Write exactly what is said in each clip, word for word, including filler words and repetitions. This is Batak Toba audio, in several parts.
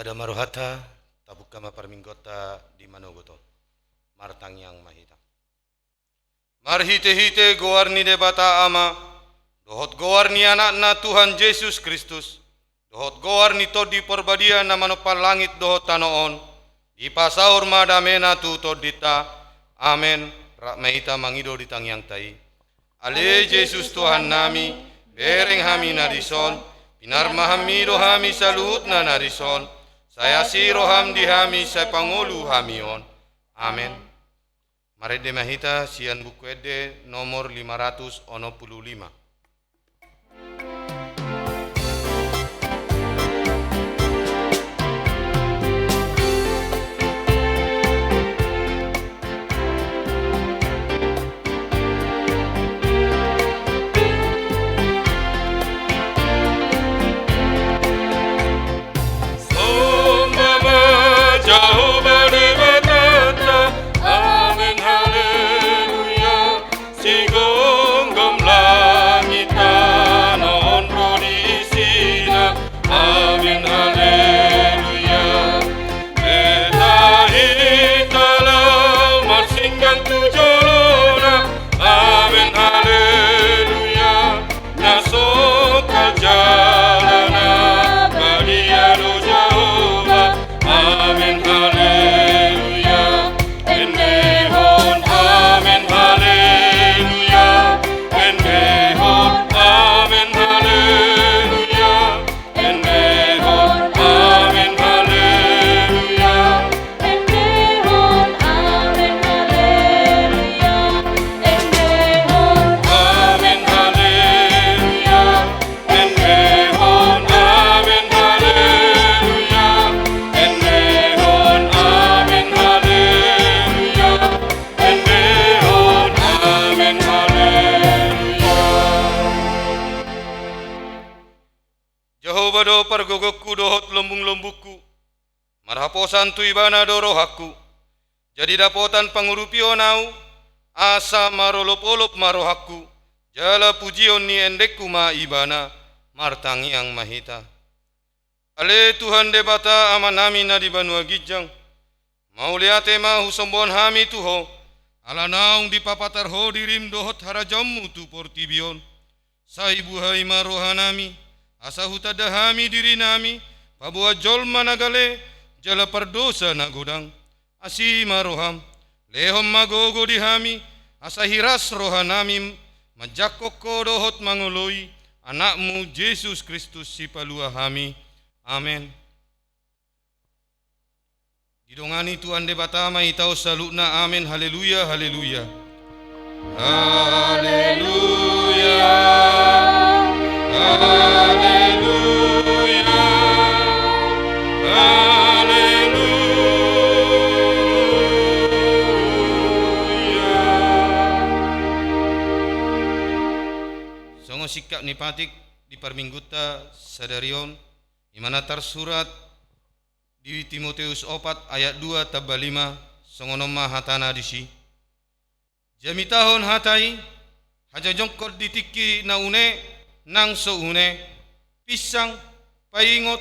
Sada ma rohanta, tabungka ma parmingguonta di manogot on. Martangiang ma hita. Marhitehite goar ni Debata Ama, dohot goar ni Anakna Tuhan Jesus Kristus, dohot goar ni Tondi Parbadia na manompa langit dohot tano on, dipasaor ma damena tu tondinta. Amen. Rap ma hita mangido di tangiangta i. Ale Jesus Tuhannami, bereng hami na dison, pinarmahanmi do hami saluhutna na dison, sai asi roham di hami, sai pangolu hami on. Amen. Marende ma hita sian Buku Ende nomor lima ratus onom pulu lima. Somba ma Jahowa Debatanta. Amen, haleluya. Sigomgom langit tano on ro di isina. Amen, haleluya. Beta hita laho marsinggang tu jolona. Amen, haleluya. Na songkal jala na badia do Jahowa. Amen, haleluya. Endehon, amen, haleluya. Endehon, amen, haleluya. Endehon, amen, haleluya. Endehon, amen, haleluya. Endehon, amen, haleluya. Endehon, amen, haleluya. Endehon, amen, haleluya. Endehon, amen, haleluya. Jahowa do pargogongku dohot lombunglombungku. Marhaposan tu Ibana do rohangku. Jadi dapotan pangurupion ahu, asa marolopolop ma rohangku, jala pujion ni endengku ma Ibana. Martangiang ma hita. Ale Tuhan Debata Amanami na di banua ginjang, mauliate ma husombuhon hami tu Ho, ala naung dipapatar Ho dirim dohot harajaonmu tu portibi on. Sai buhai ma rohanami, asa hutanda hami dirinami, paboa jolma na gale, jala pardosa na godang. Asi ma roham, lehon ma gogo di hami, asa hiras rohanami manjangkon Ho dohot mangoloi Anakmu Jesus Kristus Sipalua hami. Amen. Didongani Tuhan Debata ma hita on saluhutna. Amen, haleluya, haleluya. Haleluya, haleluya, haleluya. Songon singkat ni patik di parminggunta sadari on, i ma na tarsurat di Timoteus opat ayat dua tamba lima, songon on ma hatana disi. Jamitahon hata i, hajongjongkon di tingki na une nang so une, pinsang, paingot,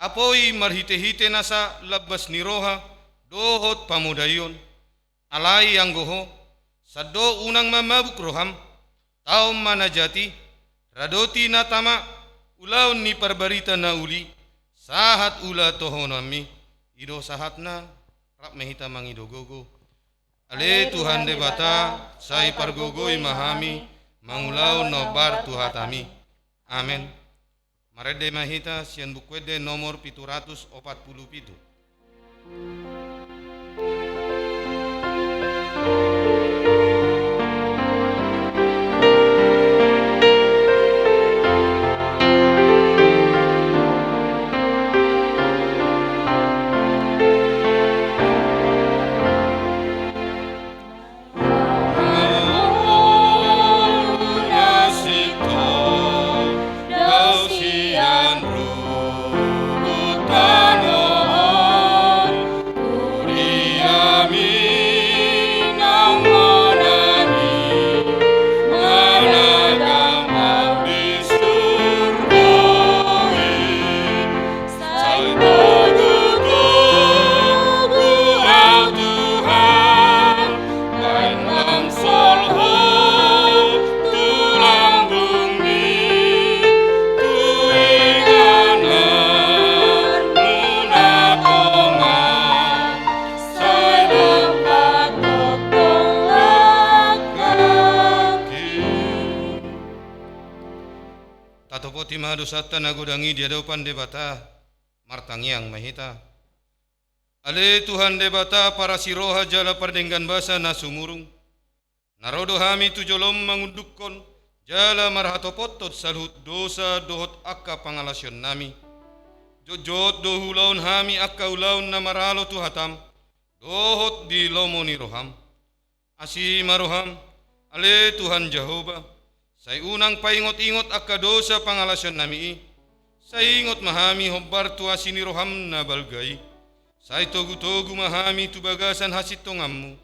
apoi marhitehite nasa lambas ni roha dohot pamodaion. Alai anggo ho, sandok unang mamabuk roham, taon ma na jat i, radoti na tama, ulaon ni parbarita na uli, sahat ula tohononmi. I do sahatna. Rap ma hita mangido gogo. Ale Tuhan Debata, sai pargogoi ma hami mangulahon na hombar tu hatami. Amen. Marende ma hita sian Buku Ende nomor pitu ratus opat pulu pitu. Tarsirang ma dosanta na godang i di adopan Debata. Martangiang ma hita. Ale Tuhan Debata, parasi roha jala pardenggan basa na sumurung, na ro do hami tu jolom mangundukhon jala marhatopothon saluhut dosa dohot angka pangalaosionnami. Jotjot do huulahon hami angka ulaon na maralo tu hatam dohot di lomo ni roham. Asi ma roham, ale Tuhan Jahowa, sai unang paingotingot angka dosa pangalaosionnami i. Sai ingot ma hami hombar tu asi ni roham na balga i. Sai togutogu ma hami tu bagasan hasintonganmu.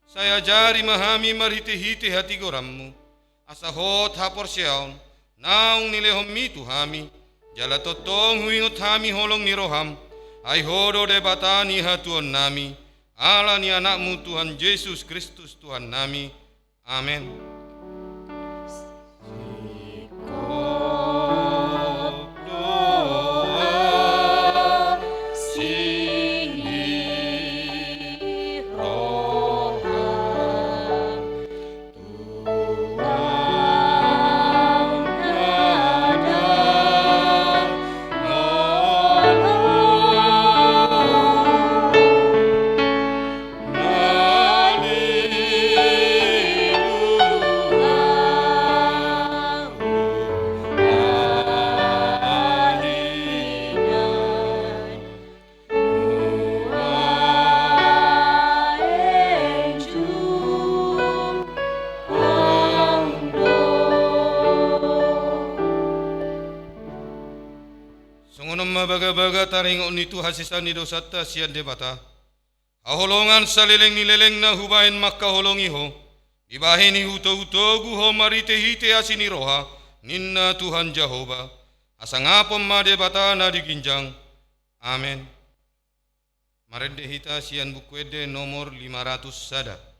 Sai ajari ma hami marhitehite hatigoranmu, asa hot haporseaon naung nilehonmi tu hami. Jala tongtong huingot hami holong ni roham, ai ho do Debata ni hatuaonnami, ala ni Anakmu Tuhan Jesus Kristus Tuhannami. Amen. Songon on ma bagabaga taringot ni tu hasesaan ni dosanta sian Debata. Haholongan saleleng ni lelengna hubahen mangkaholongi ho, dibahen i hutogutogu ho marhitehite asi ni roha, ninna Tuhan Jahowa. Hasangapon ma Debata na di ginjang. Amen. Marende hita sian Buku Ende nomor lima ratus sada.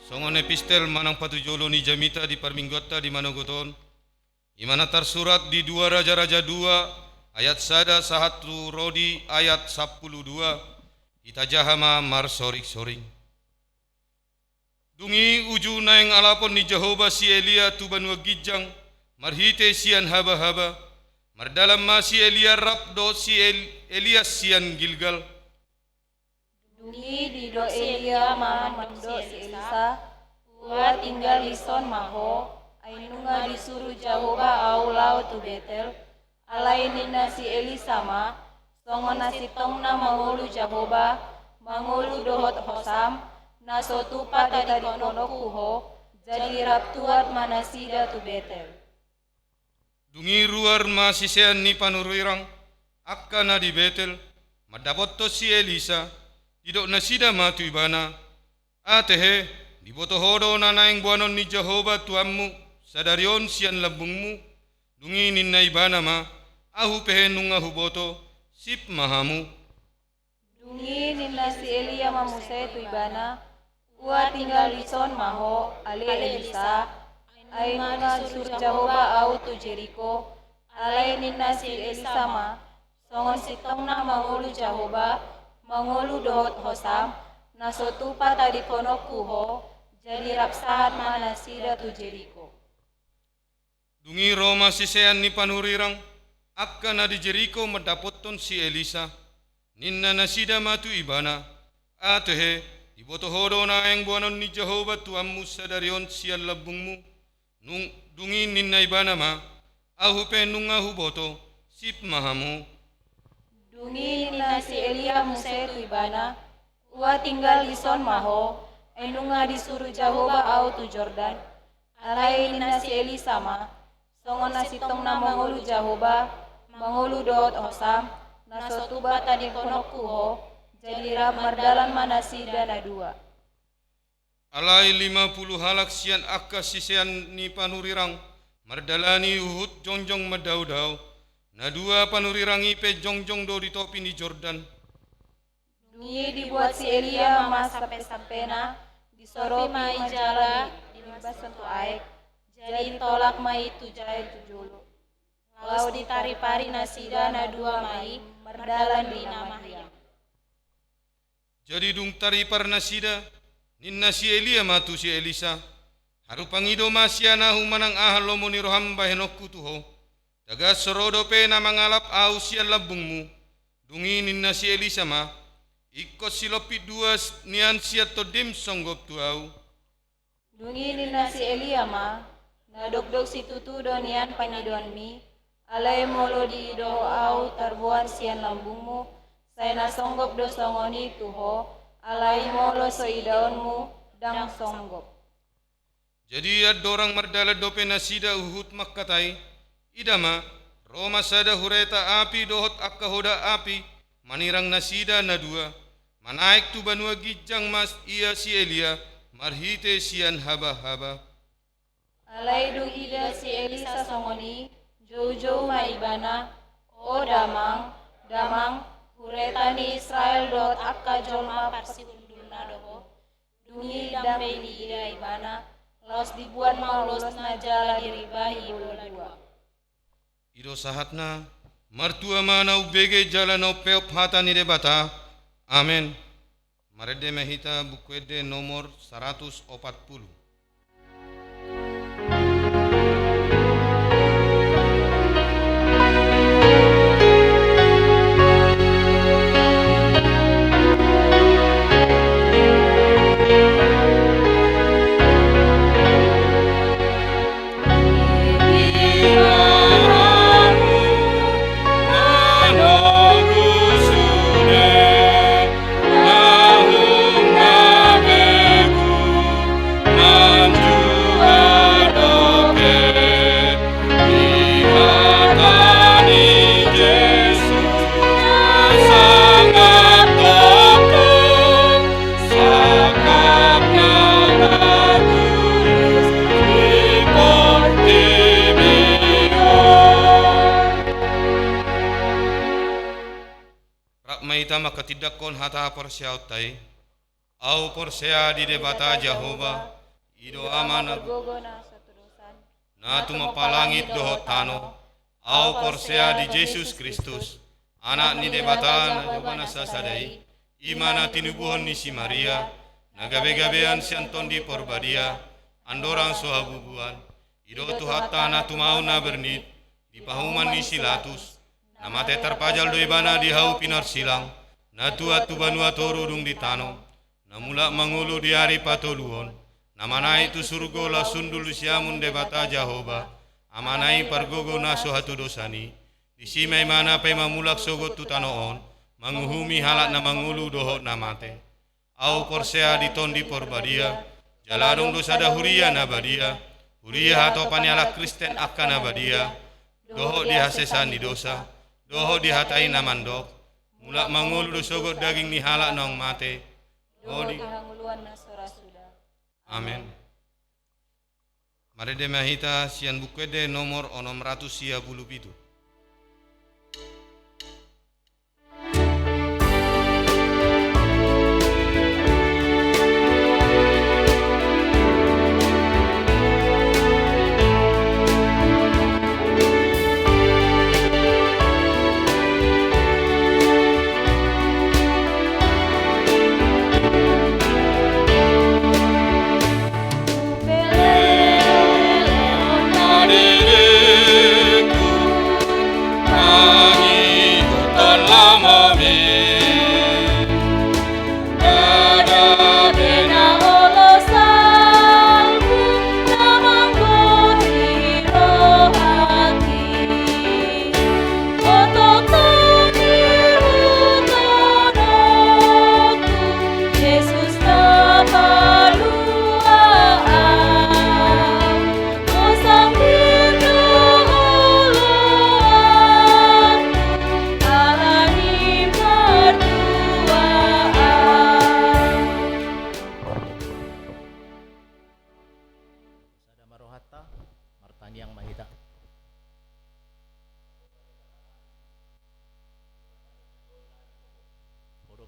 Songon epistel manang patujolo ni jamita di parmingguanta di manogot on, i ma na tarsurat di dua Raja-raja dua ayat sada sahat tu ro di ayat sampulu dua. Hita jaha ma marsoringsoring. Dung i uju naeng alapon ni Jahowa si Elia tu banua ginjang marhite sian habahaba, mardalan ma si Elia rap dohot si El-, Elias sian Gilgal. Dung i didok Elia ma mandok si Elisa: Ua tinggal dison ma ho, ai nunga disuru Jahowa ahu laho tu Betel. Alai ninna si Elisa ma: Songon na sintongna mangolu Jahowa, mangolu dohot hosam, na so tupa tadingkononku ho, jadi rap tuat ma nasida tu Betel. Dung i ruar ma sisean ni panurirang, angka na di Betel, mandapothon si Elisa. Didok nasida ma tu ibana: Atehe, diboto ho do na naeng boanon ni Jahowa tuanmu sadari on sian lambungmu? Dung i ninna ibana ma: Ahu pe he nunga huboto, sip ma hamu. Dung i ninna si Elia ma muse tu ibana: Ua tinggal dison ma ho, ale Elisa, ai nunga disuru Jahowa ahu tu Jeriko. Alai ninna si Elisa ma: Songon sintongna mangolu Jahowa, mangolu dohot hosam, na so tupa tadingkononku ho, jadi rap sahat ma nasida tu Jeriko. Dung i ro ma sisean ni panurirang, angka na di Jeriko mandapothon si Elisa. Ninna nasida ma tu ibana: Atehe, diboto ho do naeng boanon ni Jahowa Tuhanmu sadari on sian lambungmu? Nung, dung i ninna ibana ma: Ahu pe nunga huboto, sip ma hamu. Dung i ninna si Elia muse tu ibana: Ua tinggal dison ma ho, ai nunga disuru Jahowa ahu tu Jordan. Alai ninna si Elisa ma: Songon na sintong na mangolu Jahowa, mangolu dohot hosam, na so tuba tadingkononku ho. Jadi rap mardalan ma nasida na dua. Alai lima pulu halak sian angka sisean ni panurirang mardalani huhut jongjong mandaodao. Na dua panurirang i pe jongjong do di topi ni Jordan. Dung i dibuat si Elia ma sampesampena, disopi ma i jala dilimbason tu aek, jadi tolap ma i tu jae tu jolo. Laos ditaripari nasida na dua ma i mardalan di na mahiang. Jadi dung taripar nasida, ninna si Elia ma tu si Elisa: Haru pangido ma sian ahu manang aha lomo ni roham bahenonku tu ho. Tagan so ro dope na mangalap ahu sian lambungmu. Dung i ninna si Elisa ma: Ingkon silompit dua nian sian tondim songgop tu ahu. Dung i ninna si Elia ma: Na dokdok situtu do nian pangidoanmi, alai molo diida ho ahu tarboan sian lambungmu, sai na songgop do songon i tu ho, alai molo so idaonmu, ndang songgop. Jadi andorang mardalan dope nasida huhut mangkatai, ida ma, ro ma sada hureta api dohot angka hoda api manirang nasida na dua. Manaek tu banua ginjang ma ia si Elia marhite sian habahaba. Alai dung ida si Elisa songon i, joujou ma ibana: O damang, damang, hureta ni Israel dohot angka jolma parsihundulna do ho. Dung i ndang be diida ibana, laos dibuat ma ulosna jala diriba i bola dua. I do sahatna. Martua ma na umbege jala na umpeop hata ni Debata. Amen. Marende ma hita Buku Ende nomor saratus opat pulu. Rap ma hita manghatindanghon hata haporseaonta i. Ahu porsea di Debata Jahowa, i do Ama na gogo na so tudosan, na tumompa langit dohot tano. Ahu porsea di Jesus Kristus, Anak ni Debata na Jahowa na sasada i, i ma na tinubuhon ni si Maria, na gabegabean sian Tondi Porbadia, andorang so habubuan. I do Tuhanta na tumaon na bernit di pahuman ni si Latus, na mate tarpajal do ibana di hau pinarsilang, na tuat tu banua toru dung di tano, na mulak mangolu di ari patoluhon, na manaek tu surgo laos hundul di siamun Debata Jahowa, Amana i pargogo na so hatudosan i. Disi ma ibana paima mulak sogot tu tano on, manguhumi halak na mangolu dohot na mate. Ahu porsea di Tondi Porbadia, jala adong do sada huria na badia, huria hatopan ni halak Kristen angka na badia, dohot di hasesaan ni dosa, dohot di hata i na mandok, mulak mangolu do sogot daging ni halak naung mate, dohot di hangoluan na so ra suda. Amen. Marende ma hita sian Buku Ende nomor onom ratus sia pulu pitu.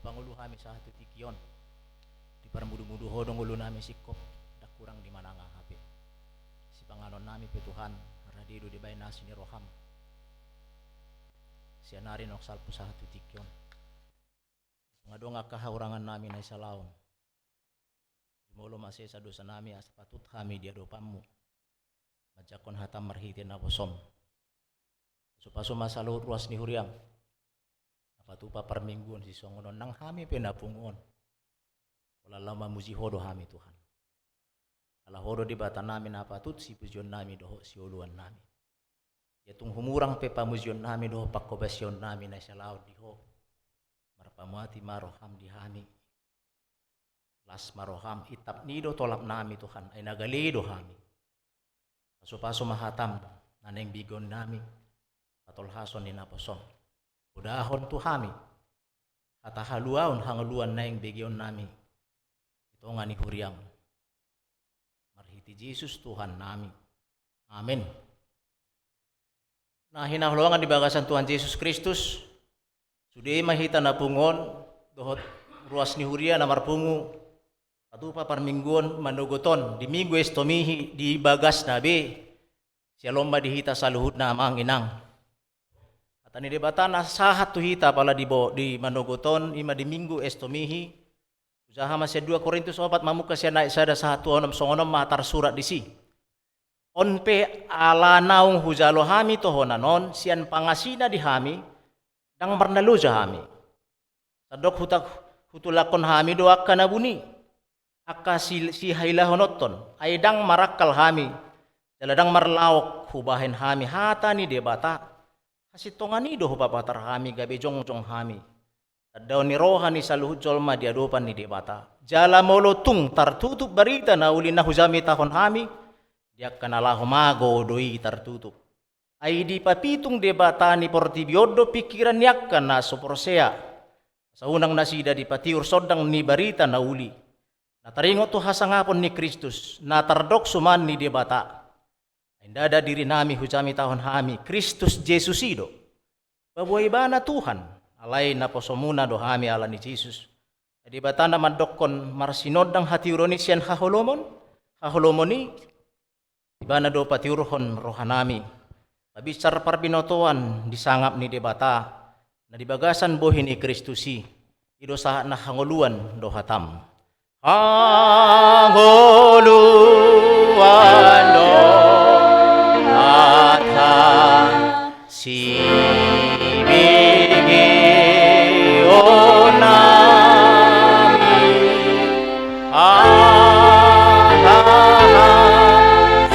Pangolu hami sahat tu tingki on. Diparmudumudu Ho do ngolunami singkop, ndang hurang di mananga hape. Sipanganonnami pe Tuhan, rade do dibahen asi ni roham. Sian ari naung salpu sahat tu tingki on. Nga adong angka hahurangannami na i salaon. Jumolo ma sesa dosanami asa patut hami di adopanmu manjangkon hatam marhite naposom. Pasupasu ma saluhut ruas ni huriam na patupa parmingguon sisongon on nang hami pe na pungu on. Pola laho mamuji Ho do hami Tuhan. Ala Ho do Debatanami na patut sipujionnami dohot sioloannami. Ia tung humurang pe pamujionnami dohot pangkobasionnami na i salaon di Ho. Marpamuati ma roham di hami. Las ma roham, itap ni do tolapnami Tuhan, ai na gale do hami. Pasupasu ma hatam na naeng begeonnami, patolhason ni naposom. Podahon tu hami hata haluaon hangoluan naeng begeonnami di tonga ni huriam. Marhite Jesus Tuhannami. Amen. Na hinaholongan di bagasan Tuhan Jesus Kristus, sude ma hita na pungu on dohot ruas ni huria na marpungu patupa parmingguon manogot on di Minggu Estomihi di bagasna be. Syalom ma di hita saluhutna amang inang. Hata ni Debata na sahat tu hita apala di bo-, di manogot on, i ma di Minggu Estomihi. Hujaha ma sian dua Korintus opat mamungka sian ayat sada sahat tu onom, songon on ma tarsurat disi. On pe ala naung hujalo hami tohonan on sian pangasina di hami, ndang marnaloja hami. Sandok huta-, hutulakkon hami do angka na buni, angka si-, sihailahononton, ai ndang marangkal hami, jala ndang marlaok hubahen hami hata ni Debata. Hasintongan i do hupapatar hami gabe jongjong hami tandaon ni roha ni saluhut jolma di adopan ni Debata. Jala molo tung tartutup barita na uli na hujamitahon hami, di angka na laho mago do i tartutup. Ai dipapitung Debata ni portibi on do pingkiran ni angka na so porsea, asa unang nasida dipatiur sondang ni barita na uli na taringot tu hasangapon ni Kristus, na tardok suman ni Debata. Ai ndada dirinami hujamitahon hami, Kristus Jesus i do. Paboa Ibana Tuhan, alai naposomuna do hami ala ni Jesus. Ai Debata na mandokkon marsinondang hatiuron i sian haholomon, haholomon i, Ibana do patiurhon rohanami mabinsar parbinotoan di sangap ni Debata na di bagasan bohi ni Kristus i, i do sahat na hangoluan do hatam. Hangoluan do hatam sibegeonnami. Aha,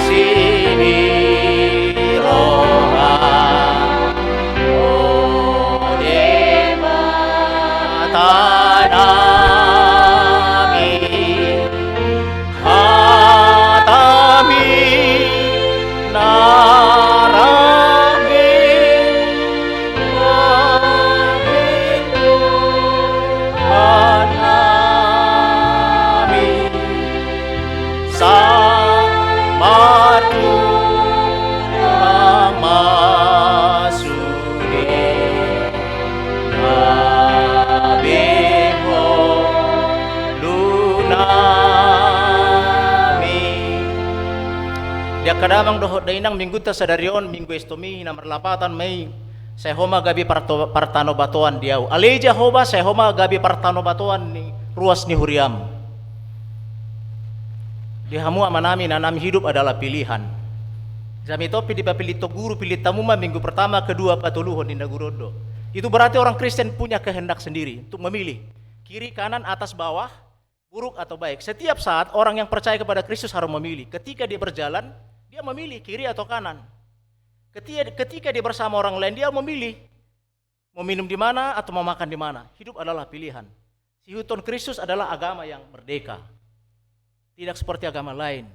sibi roha, o Debatanami, hatami na rade. Sai martulang ma sude gabe ngolunami. Di angka damang dohot dainang, minggunta sadari on, Minggu Estomihi na marlapatan ma i. Sai ho ma gabe parto-, partanobatoan di ahu. Ale Jahowa, sai ho ma gabe partanobatoan ni ruas ni huriam. Di hamu amanami, inanami, hidup adalah pilihan. Jamita on pe dipapillit Ho guru, pillit hamu ma minggu pertama, kedua, patoluhon, ninna guru on do. Itu berarti orang Kristen punya kehendak sendiri untuk memilih kiri, kanan, atas, bawah, buruk atau baik. Setiap saat orang yang percaya kepada Kristus harus memilih. Ketika dia berjalan, dia memilih kiri atau kanan. Ketika, ketika dia bersama orang lain, dia memilih mau minum di mana atau mau makan di mana. Hidup adalah pilihan. Siihuthon Kristus adalah agama yang merdeka. Tidak seperti agama lain.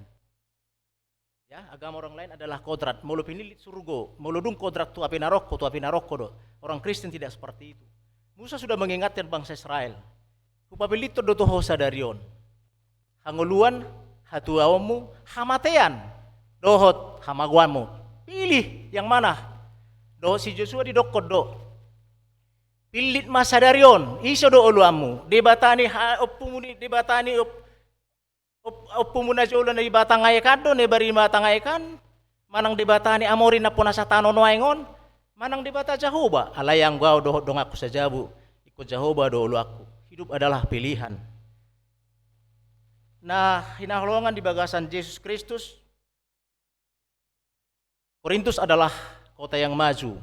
Ya, agama orang lain adalah kodrat. Molo pinillit surgo, molo dung kodrat tu api naroko, tu api naroko do. Orang Kristen tidak seperti itu. Musa sudah mengingatkan bangsa Israel. Hupapillit Ho do tu ho sadari on hangoluan, hatuaonmu, hamatean, dohot hamagoanmu. Pilih yang mana. Dohot si Josua didokkon do. Pillit ma sadari on, ise do oloanmu? Debata ni ha-, ompumu ni, Debata ni op-, op-, ompumu na jolo na di batang aek an do, na di batang aek an? Manang Debata ni Amori na pona satano nuaeng on? Manang Debata Jahowa? Alai anggo au dohot donganku sajabu, ingkon Jahowa do oloanku. Hidup adalah pilihan. Na hinaholongan di bagasan Jesus Kristus, Korintus adalah kota yang maju.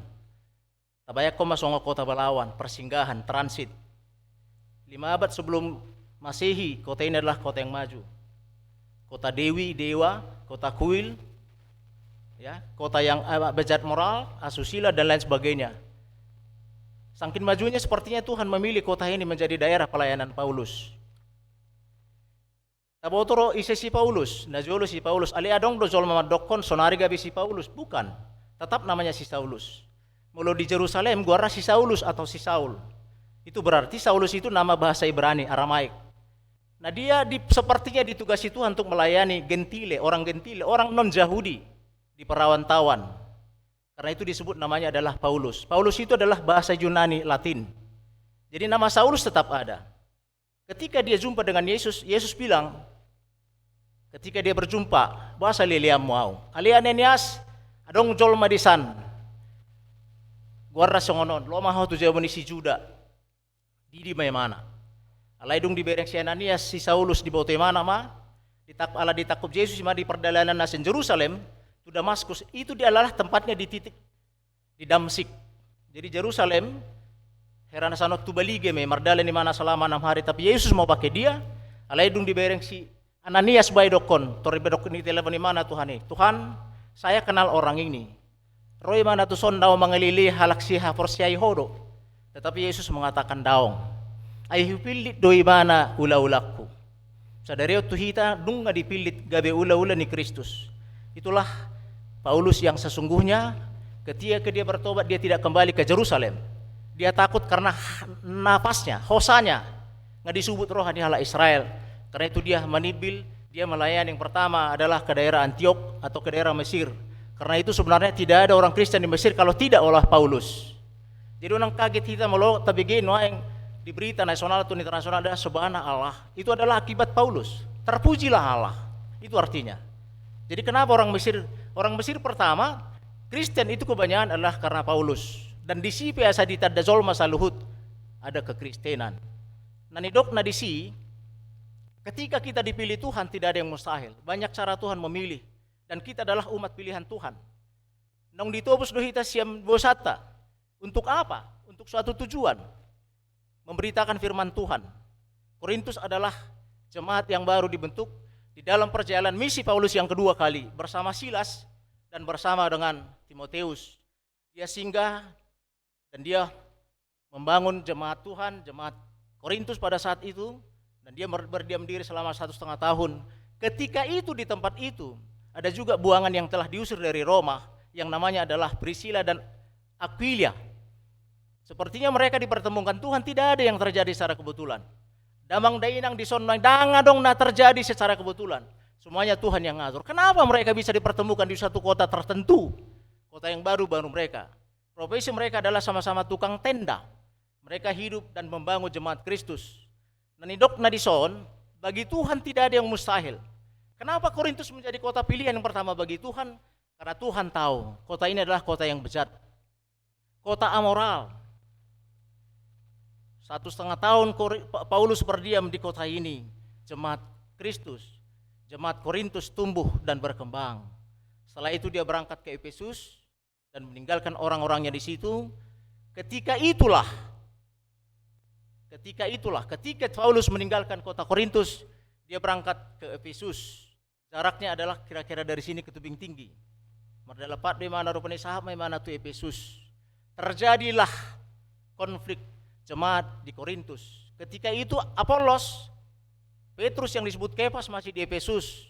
Tabayangkon ma songon kota balawan, persinggahan, transit. Lima abad sebelum Masehi, kota ini adalah kota yang maju. Kota dewi, dewa, kota kuil, ya, kota yang, eh, bejat moral, asusila, dan lain sebagainya. Sangkin majunya, sepertinya Tuhan memilih kota ini menjadi daerah pelayanan Paulus. Taboto do ise si Paulus, na jolo si Paulus. Alai adong do jolma mandokkon sonari gabe si Paulus? Bukan. Tetap namanya si Saulus. Molo di Jerusalem, goarna si Saulus atau si Saul. Itu berarti Saulus itu nama bahasa Ibrani, Aramaik. Nah, dia di-, sepertinya ditugasi Tuhan untuk melayani Gentile, orang Gentile, orang non-Jahudi di perantauan. Karena itu disebut namanya adalah Paulus. Paulus itu adalah bahasa Yunani, Latin. Jadi nama Saulus tetap ada. Ketika dia jumpa dengan Yesus, Yesus bilang, ketika dia berjumpa, "Boasa leleanmu au?" "Ale Ananias, adong jolma disan, goarna songon on, loas ma ho tu jabu ni si Juda, didi ma imana." Alai dung dibereng si Ananias si Saulus, diboto imana ma, ditak-, ala ditangkup Jesus ma di pardalanan na sian Jerusalem tu Damaskus, itu dia adalah tempatnya di titik di Damsik. Jadi Jerusalem, hera na sian on tu Balige ma i, mardalan imana selama enam hari, tapi Yesus mau pakai dia. Alai dung dibereng si Ananias, baen dokkon, tor dibereng, ditelepon imana Tuhan i, "Tuhan, saya kenal orang ini. Ro imana tuson, laho mangalelei halak sihaporseai Ho do." Tetapi Yesus mengatakan, "Daong. Ai hupillit do imana ulaulangku." Sadari on tu hita nunga dipillit gabe ulaula ni Kristus. Itulah Paulus yang sesungguhnya, ketika dia bertobat, dia tidak kembali ke Jerusalem. Dia takut karena h-, napasnya, hosanya, nunga disubut roha ni halak Israel. Karena itu dia manimbil, dia melayani yang pertama adalah ke daerah Antiok atau ke daerah Mesir. Karena itu sebenarnya tidak ada orang Kristen di Mesir kalau tidak oleh Paulus. Jadi unang kaget hita molo tabege nuaeng di berita nasional atau internasional ada sobana Allah. Itu adalah akibat Paulus. Terpujilah Allah. Itu artinya. Jadi kenapa orang Mesir, orang Mesir pertama Kristen itu kebanyakan adalah karena Paulus. Dan disi pe asa ditanda jolma saluhut ada kekristenan. Na nidokna disi, ketika kita dipilih Tuhan, tidak ada yang mustahil. Banyak cara Tuhan memilih. Dan kita adalah umat pilihan Tuhan. Naung ditobus do hita sian dosanta. Untuk apa? Untuk suatu tujuan. Memberitakan firman Tuhan. Korintus adalah jemaat yang baru dibentuk di dalam perjalanan misi Paulus yang kedua kali bersama Silas dan bersama dengan Timoteus. Dia singgah dan dia membangun jemaat Tuhan, jemaat Korintus pada saat itu, dan dia ber-, berdiam diri selama satu setengah tahun. Ketika itu, di tempat itu, ada juga buangan yang telah diusir dari Roma, yang namanya adalah Priscilla dan Aquilia. Sepertinya mereka dipertemukan Tuhan, tidak ada yang terjadi secara kebetulan. Damang dainang, dison ndang adong na terjadi secara kebetulan. Semuanya Tuhan yang ngatur. Kenapa mereka bisa dipertemukan di suatu kota tertentu? Kota yang baru, baru mereka. Profesi mereka adalah sama-sama tukang tenda. Mereka hidup dan membangun jemaat Kristus. Na nidokna dison, bagi Tuhan tidak ada yang mustahil. Kenapa Korintus menjadi kota pilihan yang pertama bagi Tuhan? Karena Tuhan tahu, kota ini adalah kota yang bejat. Kota amoral. Satu setengah tahun Kori-, Pa-, Paulus berdiam di kota ini. Jemaat Kristus, jemaat Korintus tumbuh dan berkembang. Setelah itu dia berangkat ke Efesus dan meninggalkan orang-orangnya di situ. Ketika itulah, ketika itulah, ketika Paulus meninggalkan kota Korintus, dia berangkat ke Efesus. Jaraknya adalah kira-kira dari sini ke Tebing Tinggi. Mardalan pat do imana rupani, sahat ma imana tu Efesus. Terjadilah konflik jemaat di Korintus. Ketika itu Apolos, Petrus yang disebut Kefas masih di Efesus.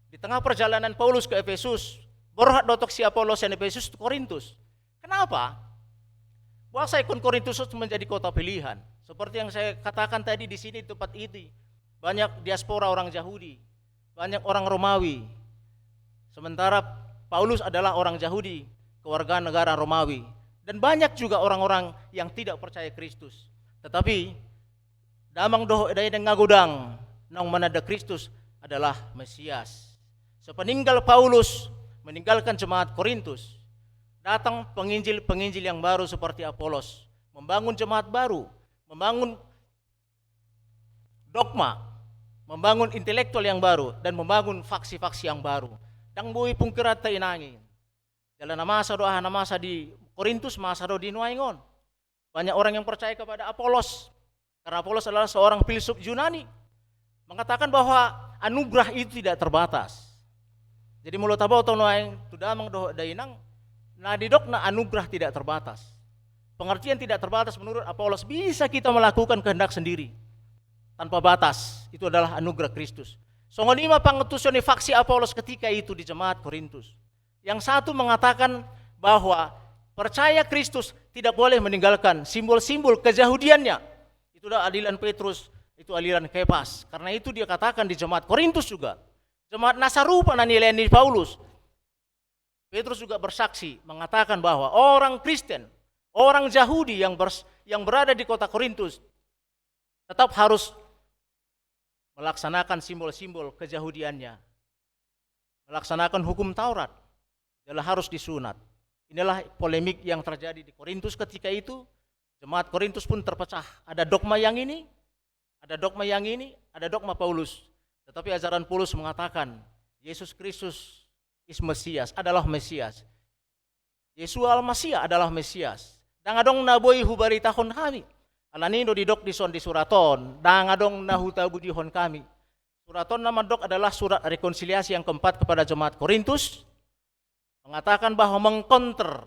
Di tengah perjalanan Paulus ke Efesus, borhat do tong si Apolos sian Efesus tu Korintus. Kenapa? Boasa ingkon Korintus menjadi kota pilihan? Seperti yang saya katakan tadi, di sini, di tempat ini, banyak diaspora orang Yahudi, banyak orang Romawi. Sementara Paulus adalah orang Yahudi, kewarganegaraan Romawi. Dan banyak juga orang-orang yang tidak percaya Kristus. Tetapi damang dohot dainang na godang naung mananda Kristus adalah Mesias. Sepeninggal Paulus meninggalkan jemaat Korintus, datang penginjil-penginjil yang baru seperti Apolos, membangun jemaat baru, membangun dogma, membangun intelektual yang baru, dan membangun faksi-faksi yang baru. Ndang boi pungkiranta inang i. Jala na masa do aha na masa di Korintus, masa do di nuaeng on. Banyak orang yang percaya kepada Apolos. Karena Apolos adalah seorang filsuf Yunani. Mengatakan bahwa anugerah itu tidak terbatas. Jadi molo taboto nuaeng tu damang dohot dainang, na didokna anugerah tidak terbatas. Pengertian tidak terbatas menurut Apolos, bisa kita melakukan kehendak sendiri tanpa batas. Itu adalah anugerah Kristus. Songon i ma pangantusion ni faksi Apolos ketika itu di jemaat Korintus. Yang satu mengatakan bahwa percaya Kristus tidak boleh meninggalkan simbol-simbol kejahudiannya. Itu adalah aliran Petrus, itu aliran Kepas. Karena itu dia katakan di jemaat Korintus juga. Jemaat na sarupa na nilaian ni Paulus. Petrus juga bersaksi, mengatakan bahwa orang Kristen, orang Yahudi yang bers-, yang berada di kota Korintus tetap harus melaksanakan simbol-simbol kejahudiannya, melaksanakan hukum Taurat, jala harus disunat. Inilah polemik yang terjadi di Korintus ketika itu. Jemaat Korintus pun terpecah. Ada dogma yang ini, ada dogma yang ini, ada dogma Paulus. Tetapi ajaran Paulus mengatakan Yesus Kristus is Mesias, adalah Mesias. Yeshua Al-Mashiach adalah Mesias. Ndang adong na boi hubaritahon hami. Alani do didok dison di surat on, ndang adong na hutabudihon hami. Surat on na mandok adalah surat rekonsiliasi yang keempat kepada jemaat Korintus, mengatakan bahwa mengkonter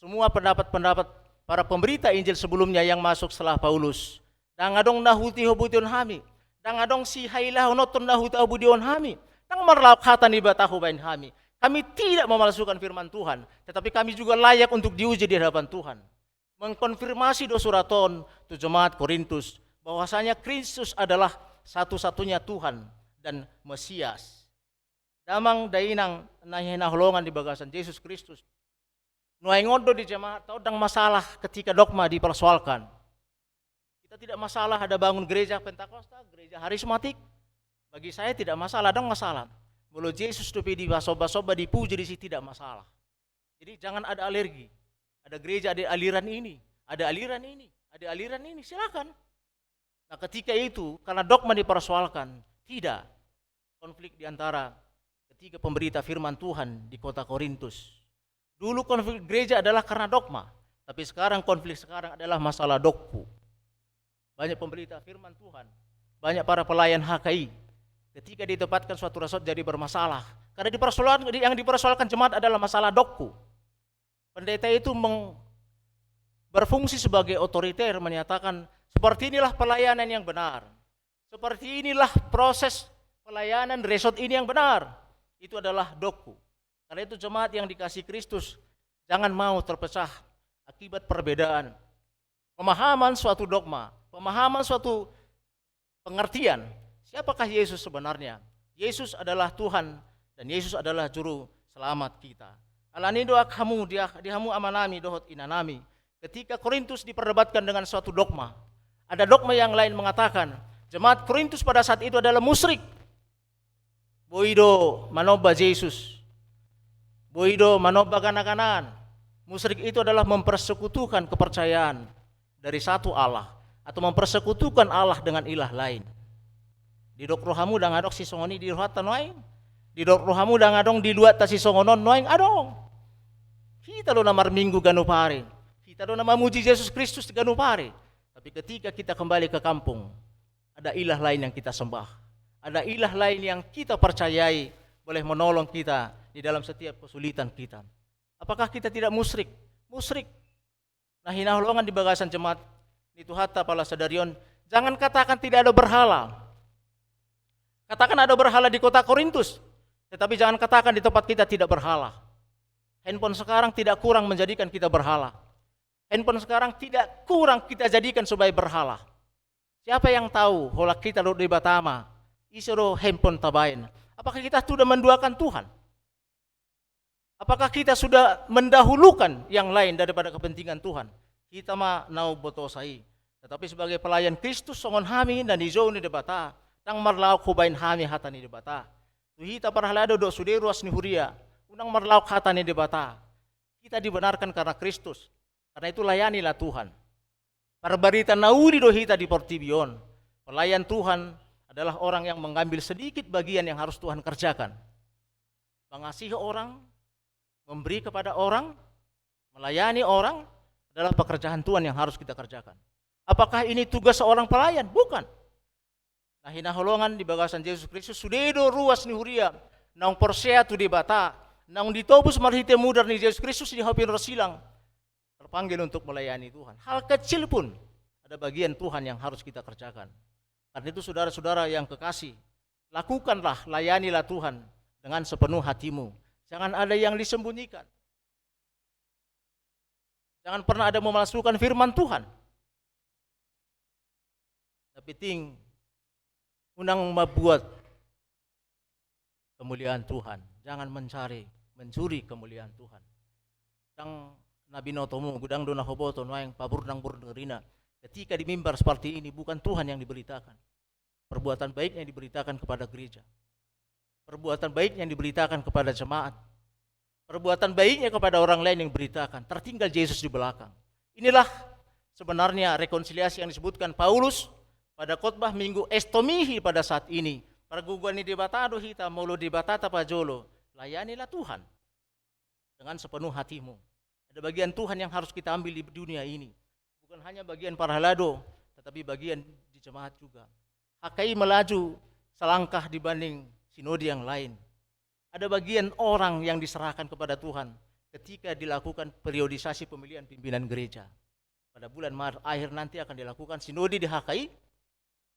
semua pendapat-pendapat para pemberita Injil sebelumnya yang masuk setelah Paulus. Ndang adong na hutiho-butihon hami. Ndang adong sihailahononhon na hutabudihon hami. Ndang marlaok hata ni Debata hubaen hami. Kami tidak memalsukan firman Tuhan, tetapi kami juga layak untuk diuji di hadapan Tuhan. Mengkonfirmasi do surat on tu jemaat Korintus bahwasanya Kristus adalah satu-satunya Tuhan dan Mesias. Damang dainang na hinaholongan di bagasan Jesus Kristus. Nuaeng on do di jemaat on ndang masalah ketika dogma dipersoalkan. Kita tidak masalah ada bangun gereja Pentakosta, gereja Harismatik. Bagi saya tidak masalah, ndang masalah. Molo Jesus dope dipasomba-somba, dipuji di situ, tidak masalah. Jadi jangan ada alergi. Ada gereja, ada aliran ini, ada aliran ini, ada aliran ini, silakan. Nah, ketika itu karena dogma dipersoalkan, tidak. Konflik di antara ketiga pemberita firman Tuhan di kota Korintus. Dulu konflik gereja adalah karena dogma, tapi sekarang konflik sekarang adalah masalah dogku. Banyak pemberita firman Tuhan, banyak para pelayan H K I, ketika ditempatkan suatu resort jadi bermasalah. Karena dipersoalkan, yang dipersoalkan jemaat adalah masalah dogku. Pendeta itu meng-, berfungsi sebagai otoriter, menyatakan seperti inilah pelayanan yang benar. Seperti inilah proses pelayanan resort ini yang benar. Itu adalah dogku. Karena itu jemaat yang dikasihi Kristus, jangan mau terpecah akibat perbedaan pemahaman suatu dogma, pemahaman suatu pengertian. Siapakah Yesus sebenarnya? Yesus adalah Tuhan dan Yesus adalah juru selamat kita. Alani do, hamu, di, di hamu amanami dohot inanami, ketika Korintus diperdebatkan dengan suatu dogma, ada dogma yang lain mengatakan jemaat Korintus pada saat itu adalah musyrik. Boi do manomba Jesus. Boi do manomba gana-ganaan. Musyrik itu adalah mempersekutukan kepercayaan dari satu Allah atau mempersekutukan Allah dengan ilah lain. Didok rohamu ndang adong sisongon i di rohanta nuaeng? Didok rohamu ndang adong di luatta sisongon on nuaeng? Adong. Hita do na marminggu ganup ari. Hita do na mamuji Jesus Kristus ganup ari. Tapi ketika kita kembali ke kampung, ada ilah lain yang kita sembah. Ada ilah lain yang kita percayai boleh menolong kita di dalam setiap kesulitan kita. Apakah kita tidak musyrik? Musyrik. Na hinaholongan di bagasan jemaat ni Tuhanta pala sadari on, jangan katakan tidak ada berhala. Katakan ada berhala di kota Korintus, tetapi jangan katakan di tempat kita tidak berhala. Handphone sekarang tidak kurang menjadikan kita berhala. Handphone sekarang tidak kurang kita jadikan sebagai berhala. Siapa yang tahu, holan hita dohot Debata ma, ise do handphone tabaen? Apakah kita sudah menduakan Tuhan? Apakah kita sudah mendahulukan yang lain daripada kepentingan Tuhan? Hita ma na umbotosa i. Tetapi sebagai pelayan Kristus songon hami na nijou ni Debata, ndang marlaok hubaen hami hata ni Debata. Tu hita parhalado dohot sude ruas ni huria, unang marlaok hata ni Debata. Kita dibenarkan karena Kristus. Karena itu layanilah Tuhan. Parbarita na uli do hita di portibi on. Pelayan Tuhan adalah orang yang mengambil sedikit bagian yang harus Tuhan kerjakan. Mengasihi orang, memberi kepada orang, melayani orang adalah pekerjaan Tuhan yang harus kita kerjakan. Apakah ini tugas seorang pelayan? Bukan. Na hinaholongan di bagasan Jesus Kristus, sude do ruas ni huria naung porsea tu Debata, naung ditobus marhite mudar ni Jesus Kristus di hau pinarsilang, terpanggil untuk melayani Tuhan. Hal kecil pun ada bagian Tuhan yang harus kita kerjakan. Karena itu, saudara-saudara yang kekasih, lakukanlah, layanilah Tuhan dengan sepenuh hatimu. Jangan ada yang disembunyikan. Jangan pernah ada memalsukan firman Tuhan. Tapi ting, unang membuat kemuliaan Tuhan. Jangan mencari, mencuri kemuliaan Tuhan. Ndang na binotomu, godang do na huboto nuaeng paburnang-burnang irina. Ketika di mimbar seperti ini, bukan Tuhan yang diberitakan. Perbuatan baiknya diberitakan kepada gereja. Perbuatan baiknya diberitakan kepada jemaat. Perbuatan baiknya kepada orang lain yang diberitakan. Tertinggal Yesus di belakang. Inilah sebenarnya rekonsiliasi yang disebutkan Paulus pada khotbah Minggu Estomihi pada saat ini. Pargogoi ni Debata do hita, molo Debata tapajolo, layanilah Tuhan dengan sepenuh hatimu. Ada bagian Tuhan yang harus kita ambil di dunia ini. Bukan hanya bagian parhalado, tetapi bagian di jemaat juga. H K I melaju selangkah dibanding sinode yang lain. Ada bagian orang yang diserahkan kepada Tuhan ketika dilakukan periodisasi pemilihan pimpinan gereja. Pada bulan Maret akhir nanti akan dilakukan sinode di H K I.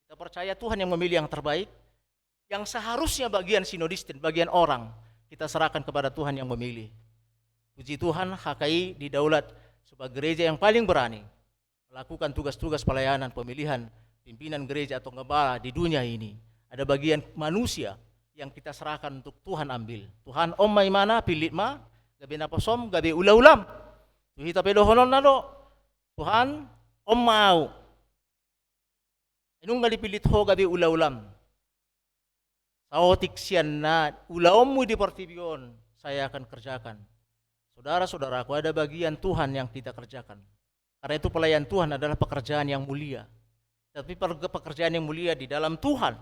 Kita percaya Tuhan yang memilih yang terbaik. Yang seharusnya bagian sinodis dan bagian orang, kita serahkan kepada Tuhan yang memilih. Puji Tuhan, H K I didaulat sebagai gereja yang paling berani melakukan tugas-tugas pelayanan pemilihan pimpinan gereja atau gembala di dunia ini. Ada bagian manusia yang kita serahkan untuk Tuhan ambil. Tuhan, on ma imana, pillit ma, gabe naposom, gabe ula-ulam. Tu hita pe dohononna do, Tuhan, on ma ahu. Ai nunga dipillit Ho gabe ula-ulam. Saotik sian na ulaonmu di portibi on, saya akan kerjakan. Saudara-saudaraku, ada bagian Tuhan yang kita kerjakan. Karena itu pelayan Tuhan adalah pekerjaan yang mulia. Tapi per-, pekerjaan yang mulia di dalam Tuhan,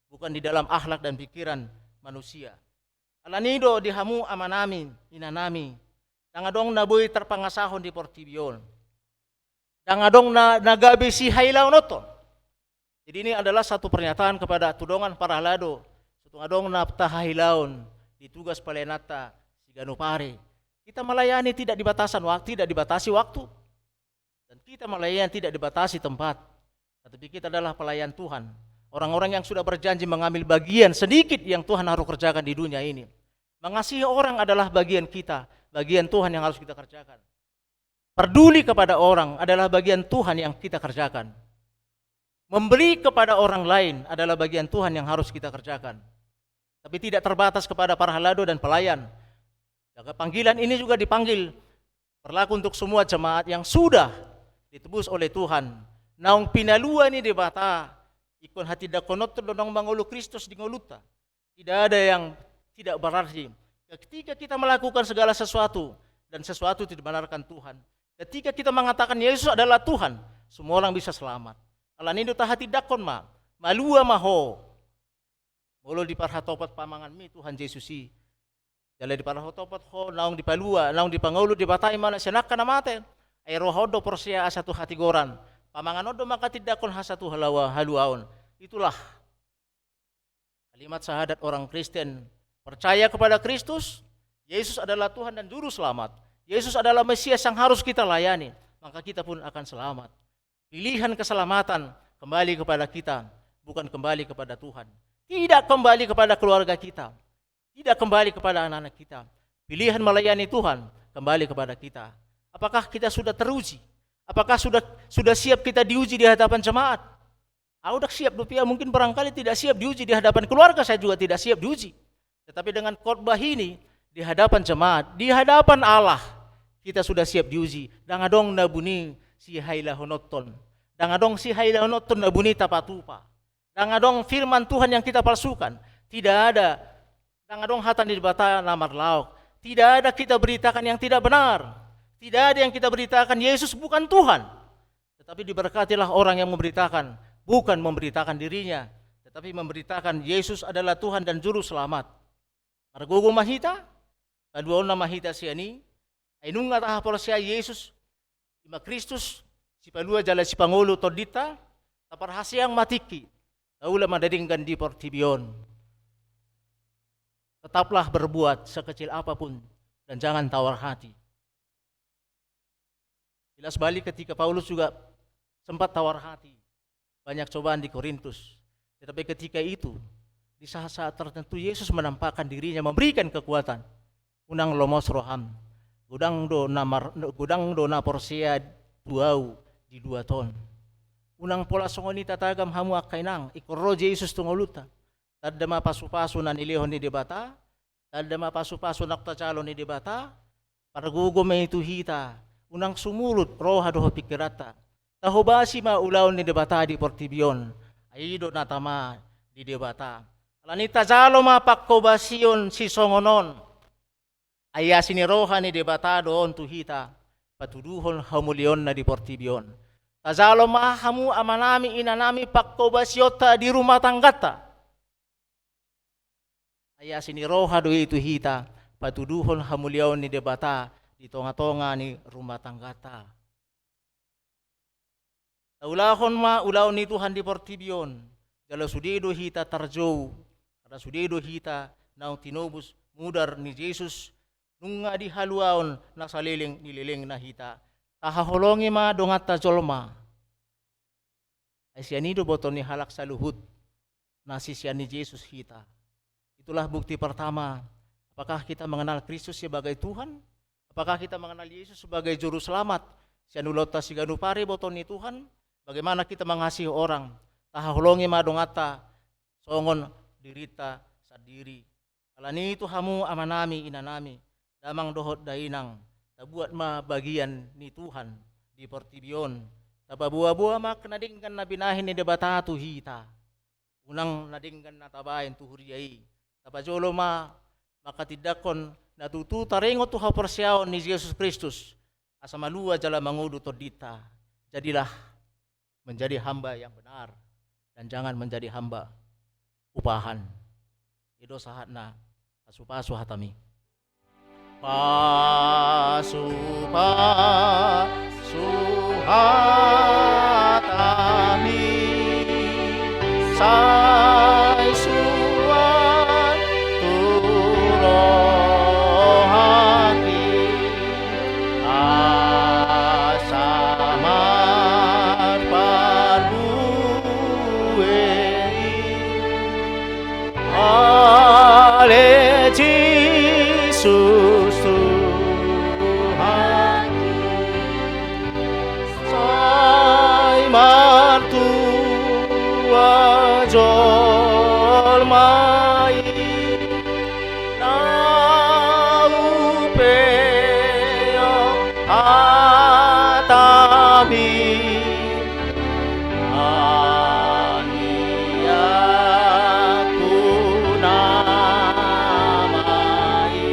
bukan di dalam akhlak dan pikiran manusia. Alani do di hamu amanami, inanami, ndang adong na boi tarpangasahon di portibi on. Ndang adong na, na gabe sihailaononton. Jadi ini adalah satu pernyataan kepada tu dongan parhalado, so tung adong na tahailaon di tugas pelayananta siganup ari. Kita melayani tidak dibatasan waktu, tidak dibatasi waktu. Dan kita melayani tidak dibatasi tempat. Tetapi kita adalah pelayan Tuhan. Orang-orang yang sudah berjanji mengambil bagian sedikit yang Tuhan harus kerjakan di dunia ini. Mengasihi orang adalah bagian kita, bagian Tuhan yang harus kita kerjakan. Peduli kepada orang adalah bagian Tuhan yang kita kerjakan. Memberi kepada orang lain adalah bagian Tuhan yang harus kita kerjakan. Tapi tidak terbatas kepada parhalado dan pelayan. Jaga panggilan ini juga dipanggil, berlaku untuk semua jemaat yang sudah ditebus oleh Tuhan. Naung pinalua ni Debata, ingkon hatindangkononta do naung mangolu Kristus di ngolunta. Tidak ada yang tidak berarti. Ketika kita melakukan segala sesuatu dan sesuatu itu dibenarkan Tuhan, ketika kita mengatakan Yesus adalah Tuhan, semua orang bisa selamat. Alani do tahatindangkon ma, malua ma ho. Molo diparhatopot pamanganmi Tuhan Jesus i, jala diparhatopot ho naung dipalua, naung dipangolu Debata imana sian angka na mate, ai roha on do porsea asa tu hatigoran. Pamangan on do mangkatindangkon asa tu halawa-, haluaon. Itulah kalimat syahadat orang Kristen, percaya kepada Kristus, Yesus adalah Tuhan dan Juru Selamat. Yesus adalah Mesias yang harus kita layani, maka kita pun akan selamat. Pilihan keselamatan kembali kepada kita, bukan kembali kepada Tuhan. Tidak kembali kepada keluarga kita. Tidak kembali kepada anak-anak kita. Pilihan melayani Tuhan kembali kepada kita. Apakah kita sudah teruji? Apakah sudah, sudah siap kita diuji di hadapan jemaat? Au ndang siap dope au, mungkin barangkali tidak siap diuji di hadapan keluarga, saya juga tidak siap diuji. Tetapi dengan khotbah ini, di hadapan jemaat, di hadapan Allah, kita sudah siap diuji. Ndang adong na buni sihailahononhon. Ndang adong sihailahononhon na buni tapatupa. Ndang adong firman Tuhan yang kita palsukan. Tidak ada. Ndang adong hata ni Debata na marlaok. Tidak ada kita beritakan yang tidak benar. Tidak ada yang kita beritakan Yesus bukan Tuhan. Tetapi diberkatilah orang yang memberitakan, bukan memberitakan dirinya, tetapi memberitakan Yesus adalah Tuhan dan Juru Selamat. Margogo ma hita, paluaonna ma hita sian i, ai nunga tahaporseai Yesus, i ma Kristus, sipalua jala sipangolu tondinta, taparhaseang ma tingki, taula ma na denggan di portibi on. Tetaplah berbuat sekecil apapun dan jangan tawar hati. Jelas balik ketika Paulus juga sempat tawar hati. Banyak cobaan di Korintus. Tetapi ketika itu, di saat-saat tertentu Yesus menampakkan dirinya, memberikan kekuatan. Unang lomos roham. Godang do na mar-, godang do na porsea tu Ahu di luat on. Unang pola songon i tatagam hamu angka inang, ingkon ro Jesus tu ngolunta. Tanda ma pasupasu na nilehon ni Debata, tanda ma pasupasu naung tajalo ni Debata, pargogo ma i tu hita, unang sumurut roha dohot pingkiranta. Tahobasi ma ulaon ni Debata di portibi on, ai i do na tama di Debata. Alani i tajalo ma panghobasion sisongon on. Ai asi ni roha ni Debata do on tu hita, patuduhon hamuliaonna di portibi on. Tajalo ma hamu amanami inanami panghobasionta di rumah tangganta. Ai asi ni roha do i tu hita, patuduhon hamuliaon ni Debata di tonga-tonga ni rumah tangganta. Taulahon ma ulaon ni Tuhan di portibi on, jala sude do hita tarjou, karna sude do hita naung tinobus mudar ni Jesus, nunga dihaluaon na saleleng ni lelengna hita. Tahaholongi ma donganta jolma. Ai sian i do boto ni halak saluhut na sisean ni Jesus hita. Itulah bukti pertama, apakah kita mengenal Kristus sebagai Tuhan? Apakah kita mengenal Yesus sebagai Juru Selamat? Sian ulaonta siganup ari boto ni Tuhan, bagaimana kita mengasihi orang? Tahaholongi ma donganta songon dirinta sandiri. Alani i tu hamu amanami inanami, damang dohot dainang, tabuat ma bagian ni Tuhan di portibi on. Tapaboa-boa ma angka na denggan na binahen ni Debata tu hita. Unang na denggan na tabaen tu huria i. Tapajolo ma manghatindanghon na tutu taringot tu haporseaon ni Jesus Kristus, asa malua jala mangolu tondinta. Jadilah menjadi hamba yang benar, dan jangan menjadi hamba upahan. I do sahatna, pasupasu hatami. Pasupasu hatami, sai suan tu rohangki, asa marparbue i. Ale Jesus Tuhanki, sai martua jolma i, na upeon hatami. Tangiangku nama i,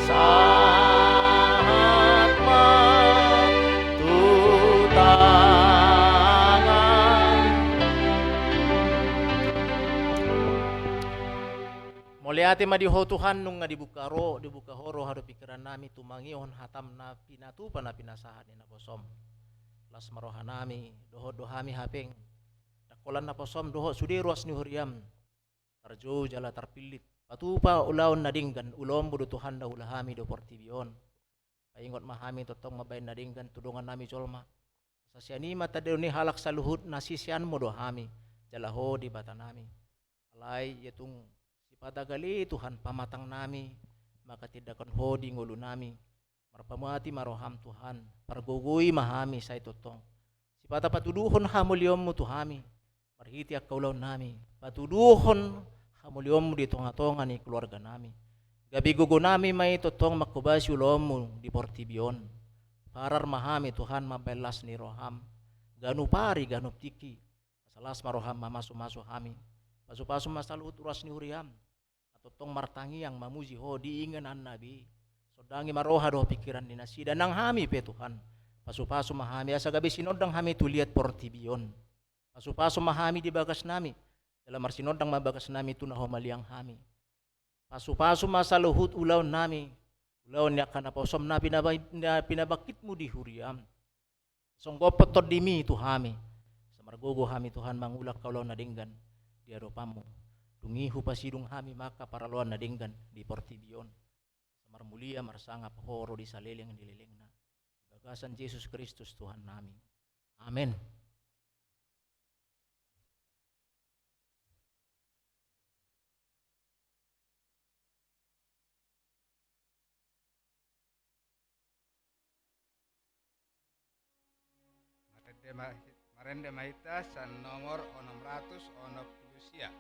sahat ma tu tangan. Mauliate ma di Ho Tuhan, nunga dibuka ro, dibuka Ho roha dohot pingkiran nami, tumangihon hatam na pinatupa na pinasahat ni naposom. Las ma roha nami, dohot do hami hape, ndang holan naposom dohot sude ruas ni huriam, tarjou jala tarpillit, patupa ulaon na denggan, ulaonmu do Tuhan na huula hami do portibi on. Paingot ma hami tongtong mambahen na denggan tu dongan nami jolma. Asa sian i ma tanda ni halak saluhut na siseanmu do hami, jala Ho Debata nami. Alai ia tung sipata gale Tuhan pamatang nami, manghatindanghon Ho di ngolu nami. Marpamuati ma roham Tuhan, pargogoi ma hami sai tongtong. Sipata patuduhon hamuliaonmu tu hami, marhite angka ulaon nami, patuduhon hamuliaonmu di tonga-tonga ni keluarga nami. Gabe gogonami ma i tongtong manghobasi ulaonmu di portibi on. Parar ma hami Tuhan mambahen las ni roham, ganup ari ganup tingki. Asa las ma roham mamasumasu hami. Pasupasu ma saluhut ruas ni huriam na tongtong martangiang mamuji ho di inganan na be i. Sondangi ma roha dohot pingkiran ni nasida nang hami pe Tuhan. Pasupasu ma hami asa gabe sinondang hami tu liat portibi on. Pasupasu ma hami di bagasnami, jala marsinondang ma bagasnami tu na humaliang hami. Pasupasu ma saluhut ulaonnami, ulaon ni angka naposom na pinaba-, na pinabangkitmu di huriam. Songgop tondimi tu hami, asa margogo hami Tuhan mangula angka ulaon na denggan di adopanmu. Dung i hupasidung hami ma angka paraloan na denggan di portibi on. Asa marmulia marsangap ho ro di saleleng ni lelengna. Di bagasan Jesus Kristus Tuhannami. Amen. Marende ma-, marende ma hita sian nomor onom ratus onom pulu sia.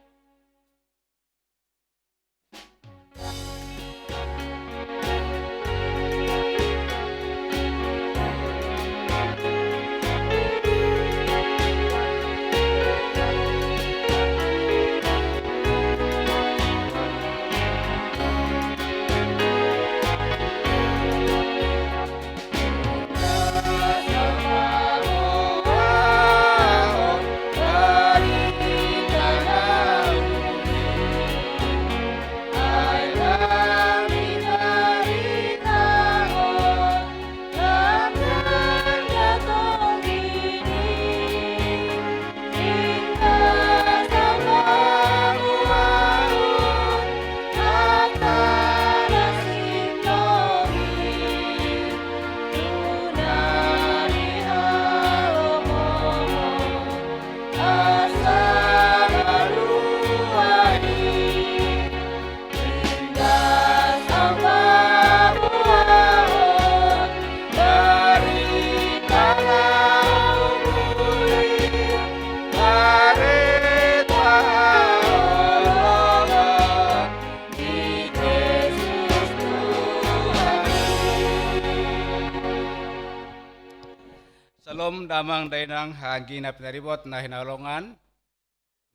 Syalom damang dainang, anggi na pinaribot na hinaholongan,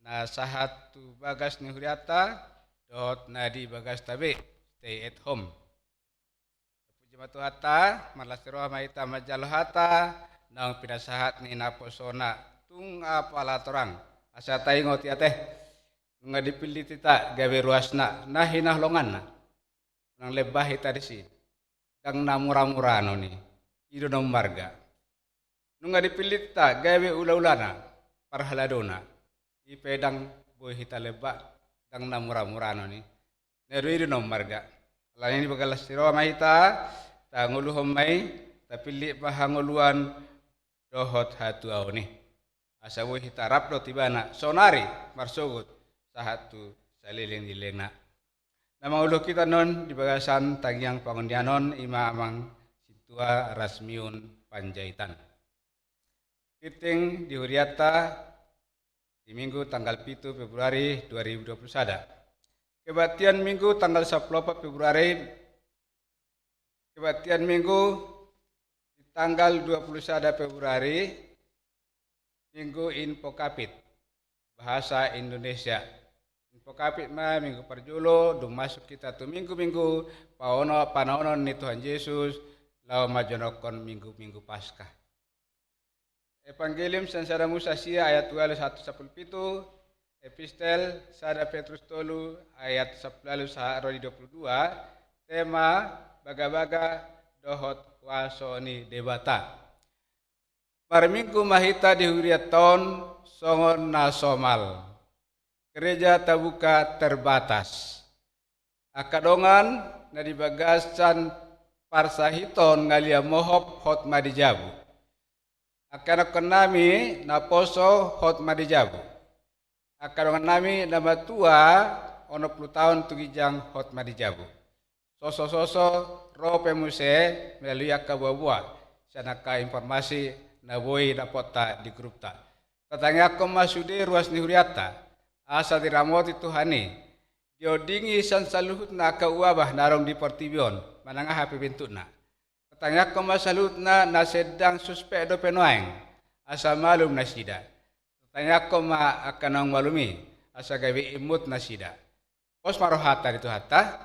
na sahat tu bagas ni hurianta dohot na di bagasta be, stay at home. Puji ma Tuhanta, marlas ni roha ma hita manjalo hata naung pinasahat ni naposona. Tung apala torang, asa taingot hita ate, nunga dipillit hita gabe ruasna na hinaholonganna. Unang lemba hita disi, ndang na muramura annon i, i do na ummarga. Nunga dipillit hita gabe ulaulana, parhaladona, i pe ndang boi hita lemba, ndang na muramura annon i. Na i do, i do na ummarga. Alani i marlas ni roha ma hita, tangoluhon ma i, tapillit ma hangoluan dohot hatuaon i. Asa boi hita rap dohot ibana saonari marsogot sahat tu saleleng ni lelengna. Na mangoluhon hita annon di bagasan tangiang pangondianon i ma amang sintua Rasmiun Panjaitan. Tingting di hurianta di Minggu tanggal pitu Februari dua ribu dua puluh sada. Kebaktian Minggu tanggal sampulu opat Februari, kebaktian Minggu di tanggal dua puluh sada Februari, Minggu Invocavit, bahasa Indonesia. Invocavit ma minggu parjolo, dung masuk hita tu minggu-minggu paono-, panaonon ni Tuhan Jesus, laho manjonokhon minggu-minggu Paskah. Evangelium sian Sada Musa sia ayat ualu sahat tu sampulu pitu, Epistel Sada Petrus tolu ayat sampulu ualu sahat ro di dua puluh dua, tema bagabaga dohot kuaso ni Debata. Marminggu ma hita di hurianta on songon na somal. Gereja tabuka terbatas. Angka dongan na di bagasan parsahiton, ngalih mohop, hot ma di jabu. Angka ianakkonnami naposo, hot ma di jabu. Angka dongannami na matua, onom pulu taon tu ginjang, hot ma di jabu. Sosososo ro pe muse melalui angka boaboa sian angka informasi na boi dapotta di grupta. Tatangiangkon ma sude ruas ni hurianta, asa diramoti Tuhan i, Diondingi sian saluhutna angka wabah na adong di portibi on, manang aha pe bentukna. Tatangiangkon ma saluhutna na sedang suspek dope nuaeng, asa malum nasida. Tatangiangkon ma angka naung malum i, asa gabe imut nasida. Pos ma rohanta di Tuhanta,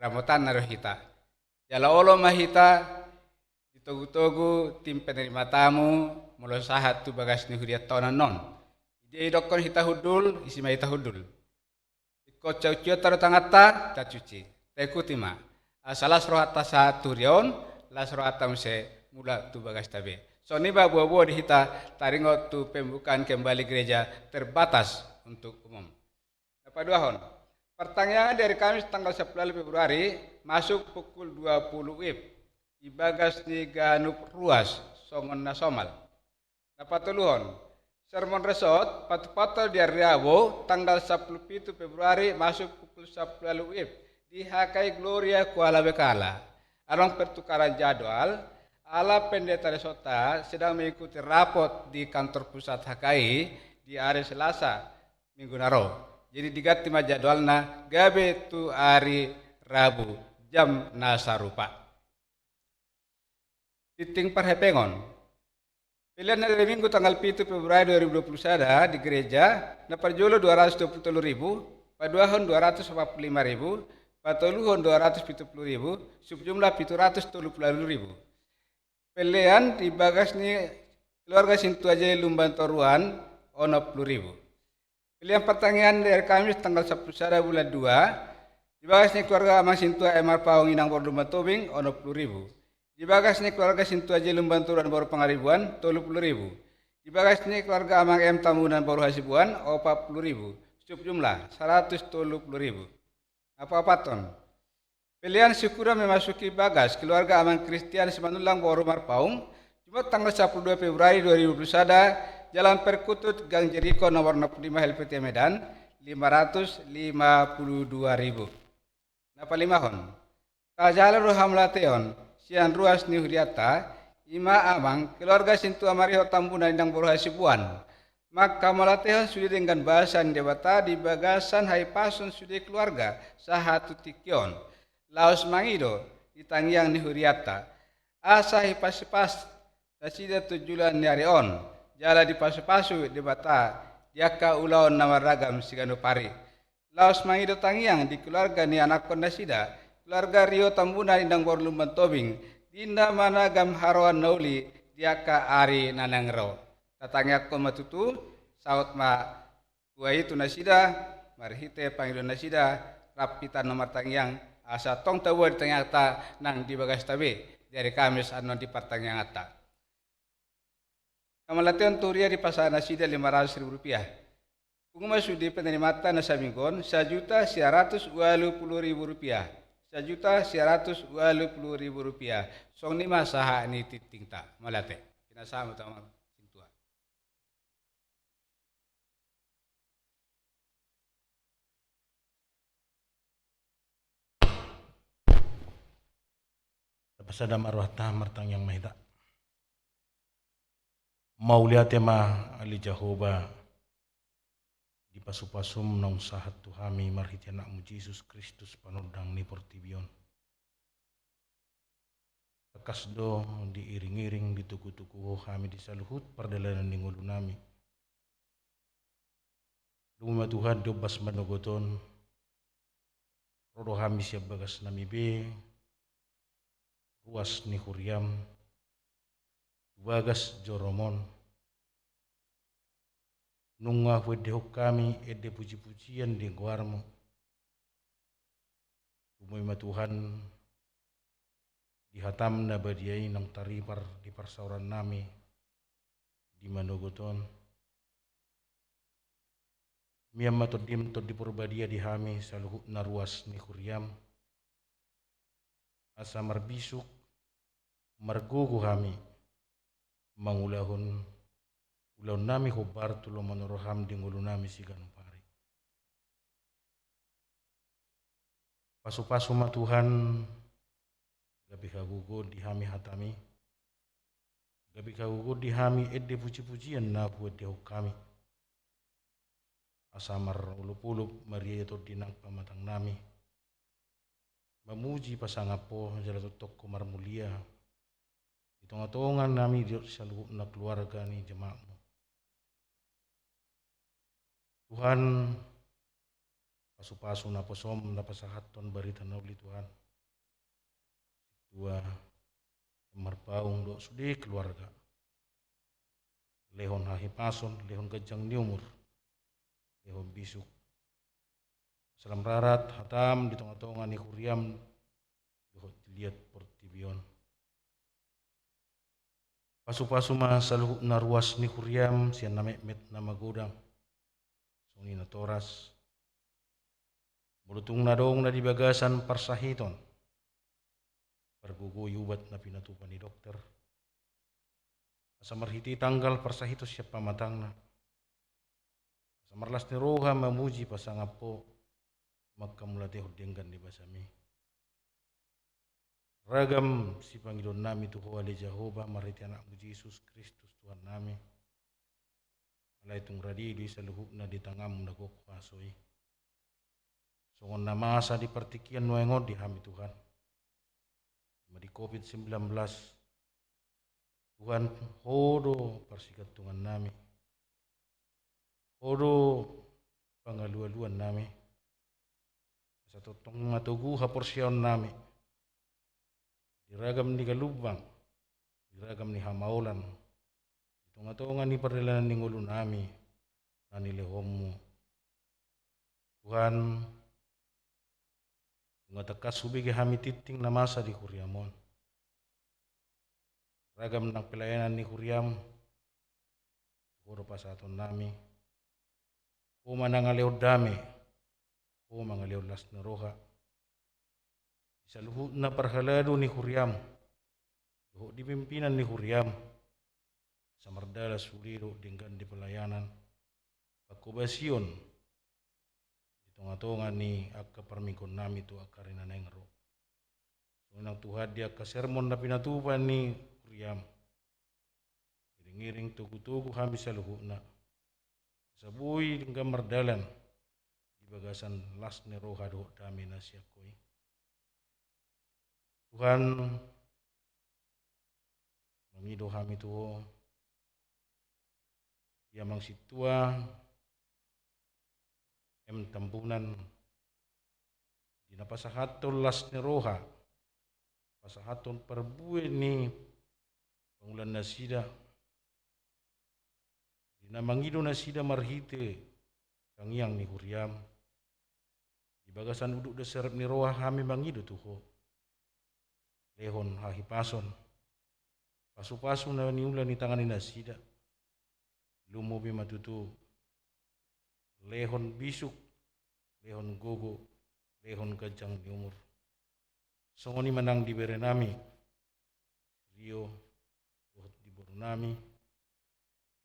ramotanna do hita. Jala olo ma hita ditogutogu tim penerima tamu, molo sahat tu bagas ni huria tahunan on. Dia didokkon hita hundul, isi ma hita hundul. Ingkon cuci-cuci tanganta, tacuci. Taikuti ma. Asa las rohanta sahat tu huria on, las rohanta muse mulak tu bagasta be. Songon i ma boa-boa di hita taringot tu pembukaan kembali gereja terbatas untuk umum. Na paduahon. Partangiangan di hari Kamis tanggal sampulu ualu Februari, masuk pukul dua puluh W I B di bagas ni ganup ruas, songon na somal. Na patoluhon, sermon resort, patupatuhon di ari Rabu, tanggal sampulu pitu Februari, masuk pukul sampulu ualu W I B di H K I Gloria Kuala Bekala. Adong pertukaran jadwal, ala pendeta resortta sedang mengikuti rapot di kantor pusat H K I di ari Selasa minggu na ro. Jadi diganti ma jadwalna gabe tu ari Rabu jam na sarupa. Tingting parhepengon. Pelean na di ari Minggu tanggal pitu Februari dua ribu dua puluh sada di gereja, na parjolo dua ratus dua puluh tolu ribu, paduahon dua ratus opat puluh lima ribu, patoluhon dua ratus pitu puluh ribu, subjumlah pitu ratus tolu puluh ualu ribu. Pelean di bagas ni keluarga Sintua Jai Lumban Toruan, onom puluh ribu. Pelean partangiangan di ari Kamis tanggal sampulu sada bulan dua, di bagas ni keluarga Amang Sintua M R Paung Inang boru Lumban Tobing, onom puluh ribu. Di bagas ni keluarga Sintua Jai Lumban Toruan boru Pangaribuan, tolu puluh ribu. Di bagas ni keluarga Amang M Tambunan boru Hasibuan, opat puluh ribu. Subjumlah, saratus tolu puluh ribu. Na paopathon. Pelean syukuran memasuki bagas keluarga Amang Kristian Simanullang boru Marpaung, Jumat tanggal sampulu dua Februari dua ribu dua puluh sada, Jalan Perkutut, Gang Jeriko, nomor enam puluh lima, Helvetia, Medan, lima ratus lima puluh dua ribu. Na palimahon. Tajalo do hamauliateon sian ruas ni hurianta, i ma Amang keluarga Sintua Mariho Tambunan Inang boru Hasibuan. Manghamauliatehon sude denggan basa ni Debata di bagasan hahipason sude keluarga sahat tu tingki on. Laos mangido di tangiang ni hurianta, asa hipas-hipas nasida tu joloan ni ari on, jala dipasu-pasu Debata di angka ulaon na marragam siganup ari. Laos mangido tangiang di keluarga ni anakkon nasida, keluarga Rio Tambunan Inang boru Lumban Tobing, di na managam haroan na uli di angka ari na naeng ro. Tatangiangkon ma tutu, saut ma tua i tu nasida, marhite pangidoan nasida, rap hita annon martangiang, asa tong taboa di tangiangta nang di bagasta be, di ari Kamis annon di partangianganta. Hamauliateon tu huria dipasahat nasida lima ratus ribu rupiah. Pungu ma sude penerimanta na saminggu on, sajuta sia ratus ualu pulu ribu rupiah. Sajuta sia ratus ualu pulu ribu rupiah. Songon i ma sahat ni tingtingta. Mauliate. Pinasahat ma tu Amang Sintua. Tapasada ma rohanta, martangiang ma hita. Mauliate ma ale Jahowa, di pasu-pasum naung sahat tu hami marhite Anakmu Jesus Kristus, Panondang ni portibi on. Tangkas do diiring-iring, dituku-tuku Ho hami di saluhut pardalanan ni ngolunami. Dung i ma Tuhan, di ombas manogot on, ro do hami sian bagasnami be, ruas ni huriam, tu bagas jorom on. Nunga huendehon hami ende puji-pujian di goarmu. Tumua i ma Tuhan, di hatam na badia i naung taripar di parsaorannami di manogot on. Mian ma Tondim, Tondi Porbadia, di hami saluhutna ruas ni huriam, asa marbisuk, margogo hami mangulahon ulaonnami hombar tu lomo ni roham di ngolunami siganup ari. Pasu-pasu ma Tuhan, gabe hagogoon di hami hatami, gabe hagogoon di hami ende puji-pujian na huendehon hami. asa marolopolop ma ia tondi nang pamatangnami, mamuji pasangap Ho jala tongtong Ho marmulia di tongatonga nami dohot saluhutna keluarga ni jemaat-Mu. Tuhan, pasupasu naposo-M na pasahathon barita na uli, Tuhan. Sintua M. Marpaung dohot sude keluarga. Lehon hahipason, lehon ganjang ni umur, lehon bisuk. Asa lam rarat hata-M di tongatonga ni huria-M dohot di liat portibi on. Pasupasu ma saluhutna ruas ni huria-M sian na metmet na magodang, songon i natoras. Molo tung na adong na di bagasan parsahiton, pargogoi ubat na pinatupa ni dokter, asa marhite tanggal parsahiton sian pamatangna, asa marlas ni roha mamuji pasangap Ho, manghamauliatehon denggan ni basa-Mi. Ragam sipangidoonnami tu Ho ale Jahowa marhite Anak-Mu Jesus Kristus Tuhannami. Alai tung rade do i saluhutna di tangan-Mu na gok huaso i, songon na masa di partingkian nuaeng on di hami, Tuhan. Ima di covid sembilan belas, Tuhan, Ho do parsigantungannami, Ho do pangalualuannami. Asa tongtong ma togu haporseaonnami di ragam ni galumbang, di ragam ni hamaolon, di tongatonga ni pardalanan ni ngolunami na nilehon-Mu. Tuhan, nunga tangkas hubege hami tingting na masa di huria-M on. Ragam nang pelayanan ni huria-M, tu Ho do pasahatonnami. Ho ma na mangalehon dame, Ho ma mangalehon las ni roha di saluhutna parhalado ni huria-M dohot di pimpinan ni huria-M, asa mardalan sude dohot denggan di pelayanan, panghobasion di tongatonga ni angka parmingguonnami tu angka ari na naeng ro. Songon i nang Tuhan di angka sermon na pinatupa ni huria-M, iringiring togutogu hami saluhutna, asa boi denggan mardalan di bagasan las ni roha dohot dame na sian Ho i. Tuhan, mangido hami tu Ho, di amang sintua M. Tambunan, di na pasahathon las ni roha, pasahathon parbue ni pangulaannasida, di na mangido nasida marhite tangiang ni huria-M. Di bagasan udut dasarap ni roha hami mangido tu Ho, lehon hahipason, pasupasu na niula ni tangan ni nasida. Lumobi ma tutu, lehon bisuk, lehon gogo, lehon ganjang ni umur. Songon i ma nang di berenami Rio dohot di borunami.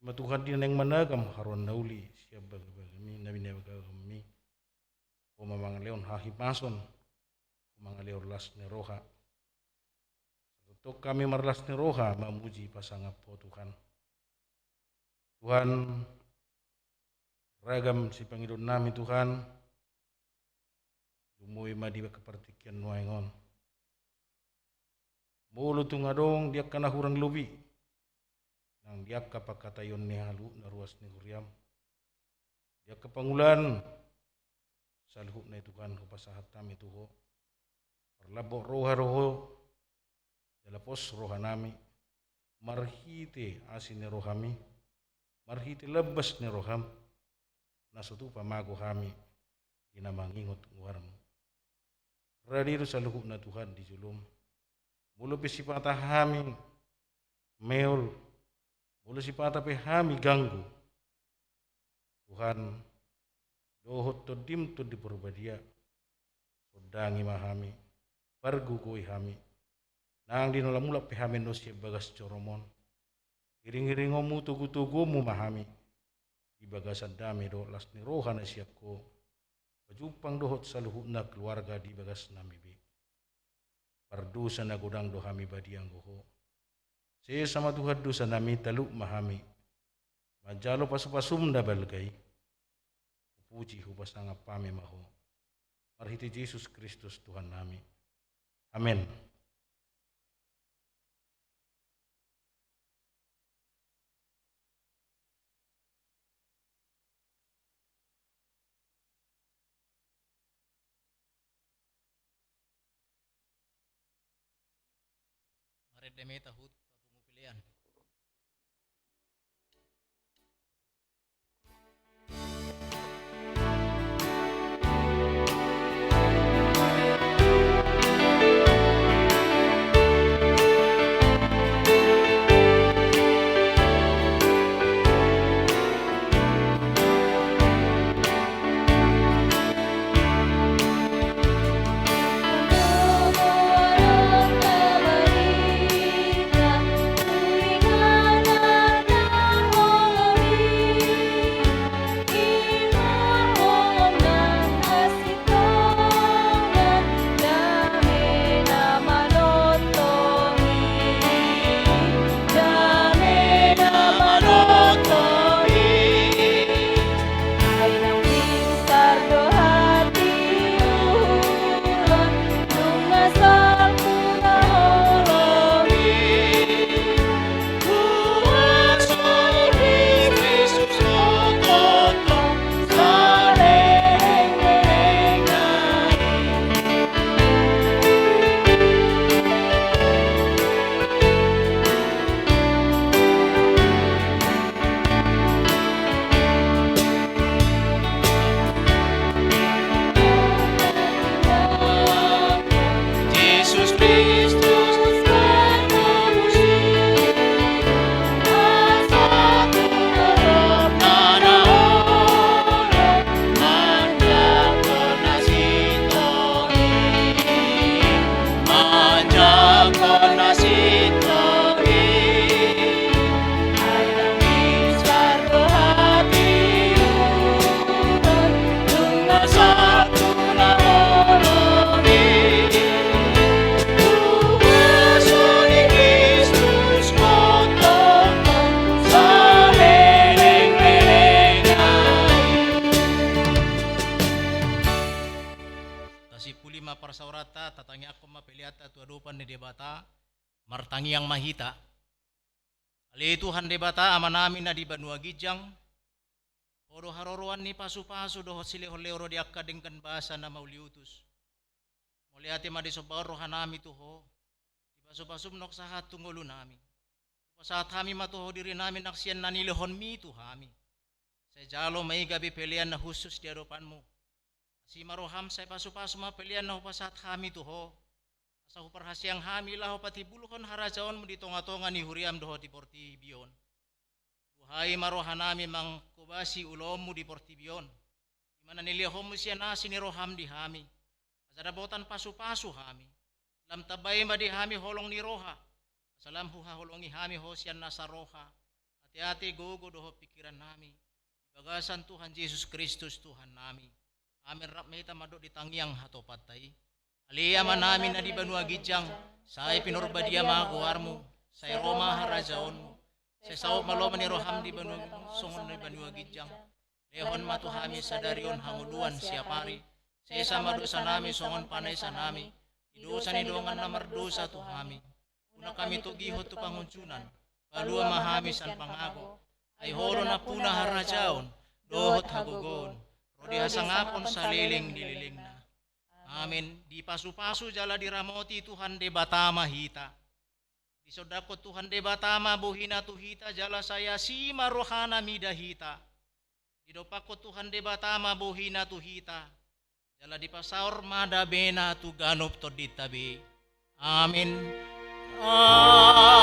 Ima Tuhan, di na naeng managam haroan na uli sian bagabaga-Mi, na binagabaga-Mi, Ho ma mangalehon hahipason, Ho mangalehon las ni roha. Asa tongtong hami marlas ni roha mamuji pasangap Ho, Tuhan. Tuhan, ragam sipangidoonnami, Tuhan, lumobi ma di angka partingkian nuaeng on. Molo tung adong di angka na hurang lobi nang di angka pangkataion ni saluhutna ruas ni huria-M, di angka pangulaan saluhutna i, Tuhan, hupasahat hami tu Ho. Parlambok roha do Ho, jala pos rohanami, marhite asi ni roha-Mi, marhite lambas ni roha-M, na so tupa mago hami di na mangingot goar-Mu. Rade do saluhutna, Tuhan, di jolo-M. Molo pe sipata hami meol, molo sipata pe hami ganggu, Tuhan, dohot Tondi-M, Tondi Porbadia, sondangi ma hami, pargogoi hami, nang di na lam mulak pe hami annon sian bagas joro-M on. Iringiringonmu, togutoguonmu ma hami di bagasan dame dohot las ni roha na sian Ho, pajumpang dohot saluhutna keluarga di bagasnami be. Pardosa na godang do hami badia anggo Ho. Sesa ma Tuhan dosanami, talup ma hami manjalo pasupasu-M na balga i. hupuji, hupasangap hami ma Ho. Marhite Jesus Kristus Tuhannami. Amen. Marende ma hita tu papungu pelean. Tasimpuli ma parsaoranta, tatangiangkon ma peleanta tu adopan ni Debata. Martangiang ma hita. Ale Tuhan Debata, Amanami na di banua ginjang, Ho do haroroan ni pasupasu dohot silehonlehon ro di angka denggan basa na mauliutus. Mauliate ma disombaon rohanami tu Ho, dipasupasum nang sahat tu ngolunami. Hupasahat hami ma tu Ho dirinami nang sian na nilehonMi tu hami. Sai jalo ma i gabe pelean na hushus di adopanMu. Asi ma rohaM, sai pasupasu ma pelean na hupasahat hami tu Ho, asa huparhaseang hami laho patimbulhon harajaonMu di tongatonga ni huriaM dohot di portibi on. Buhai ma rohanami manghobasi ulaonMu di portibi on, i ma na nilehonMu sian asi ni rohaM di hami, asa dapotan pasupasu hami. Lam tambai ma di hami holong ni roha, asa lam huhaholongi hami Ho sian nasa roha, ateate, gogo dohot pingkirannami, di bagasan Tuhan Jesus Kristus Tuhannami. Amen. Rap ma hita mandok di tangiang hatopanta i. Ale Amanami na di banua ginjang, sai pinarbadia ma goarMu, sai ro ma harajaonMu, sai saut ma lomo ni rohaM di banua, songon di banua ginjang. Lehon ma tu hami sadari on hangoluan siapari. Sesa ma dosanami songon panesanami di dosa ni dongan na mardosa tu hami. Unang hami togihon tu pangunjunan, palua ma hami sian pangago. Ai Ho do nampuna harajaon dohot hagogoon, ro di hasangapon saleleng ni lelengna. Amen. Dipasupasu jala diramoti Tuhan Debata ma hita. Disondangkon Tuhan Debata ma bohiNa tu hita, jala sai asi ma rohaNa mida hita. Didompakkon Tuhan Debata ma bohiNa tu hita, jala dipasaor ma dameNa tu ganup tondinta be. Amen. Amen.